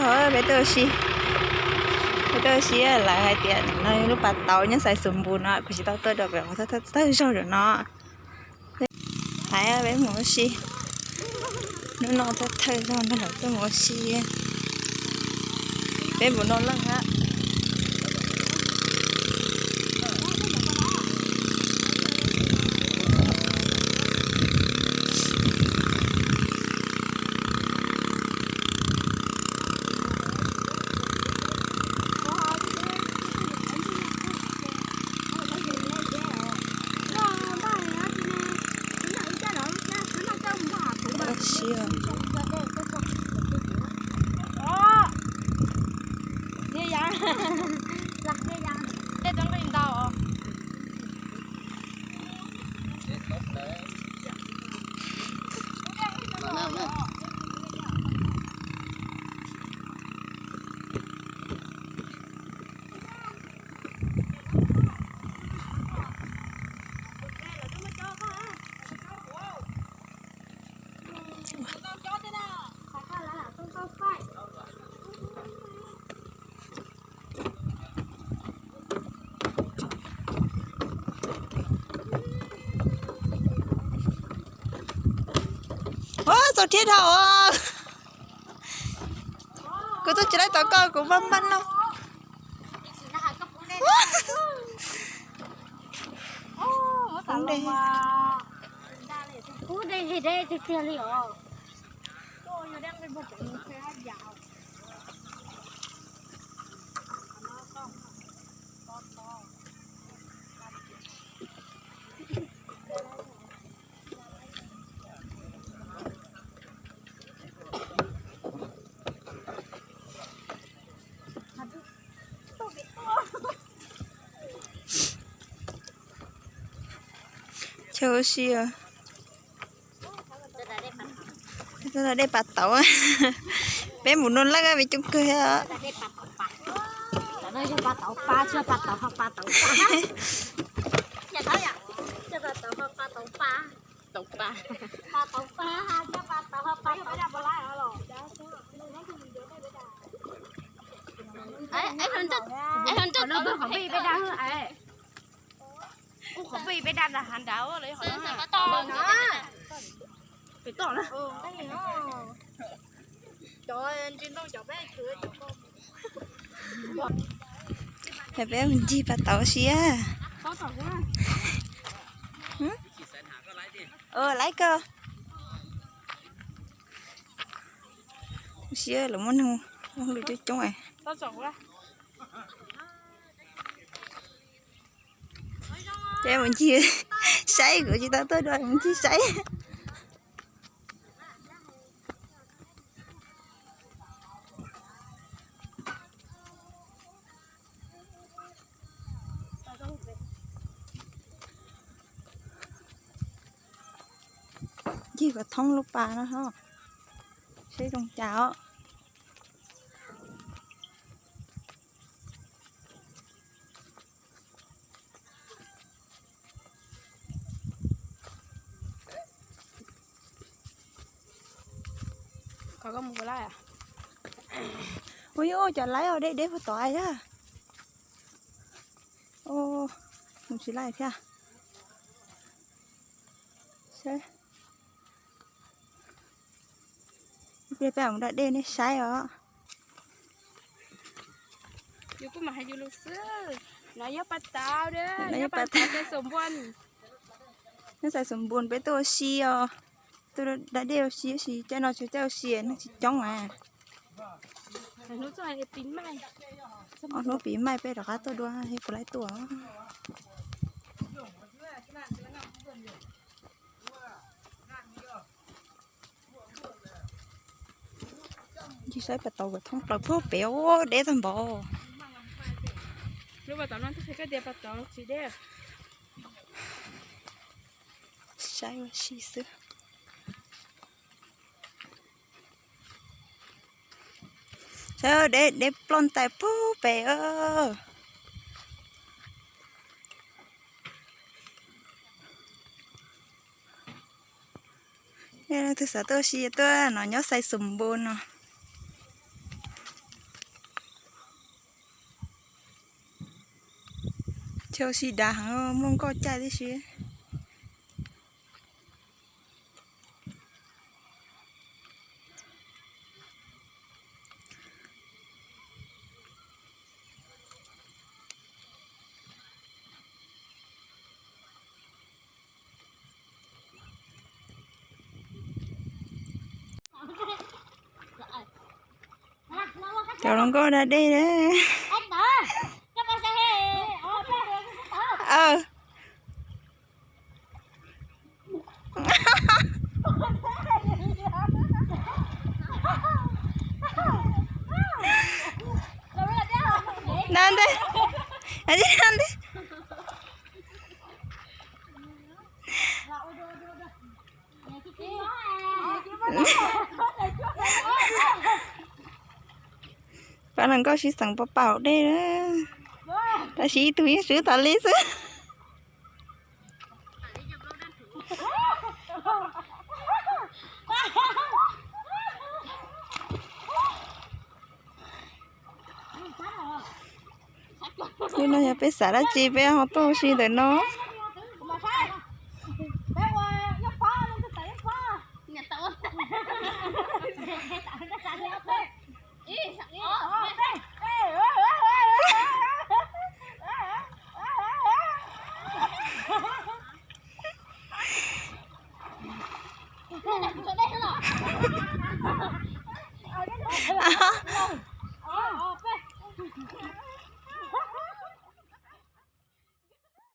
Peb tuaj ua si, peb tuaj ua si lawv hais tias no lub pas tauv nyob Xais Xus Npus no, kuv tsis tau tuaj dua pem qhov thawj zaug zaum no. Hais peb mus ua si, hnub no thawj thawj zaug no lawv tuaj mus ua si, peb mus no leej hab. Ua txaus rhiab dhau. Kuv tuaj tsis laib tom koj, kuv npaj npaj no. Chaw ua si os. Tuaj da dej pas tauv. Peb mus nug lawm, peb coob kawg thiab os. Qhov peb da hav nrad, peb mus ncig pas tauv siab. Laib koj siab los muaj neeg, muaj lus coob coob. Ces mus ncig saib, kuv tsis tau tuaj dua, mus ncig saib. Ncig kom thoob lub pas no, saib zoo cas os. Ua, cov laib os, deb deb puag tod yog. Mus tsis laij thiab. Pliag peb mus da dej nej saib os. Yus kuj mam hais yus lus xwb. No yog pas tauv, no yog pas tauv Xais Xus Npus. Nyob Xais Xus Npus peb tuaj ua si os. Tuaj da dej ua si, tab sis caij no tsis caij ua si, neeg tsis coob a. Ob hnub pib maij peb rov qab tuaj dua, kuv laib tuaj. Ncig saib pas tauv kom thoob plaws puag pem, ua deb tag npaum. Saib ua si xwb. Saib deb deb ploj ntais puag pem. Leej twg xav tuaj ua si tuaj no, nyob Xais Xus Npus no. Chaw sib dav heev, muaj nkoj caij tib si. Cov hluas nkauj da dej na. No ntej, no ntej. Pab hluas nkauj sib xeem pab pab hauv dej na. Tab sis ib tug yeej swb tas li xwb. Hnub no yog peb xav dab tsi peb ho tuaj ua si ntawm no.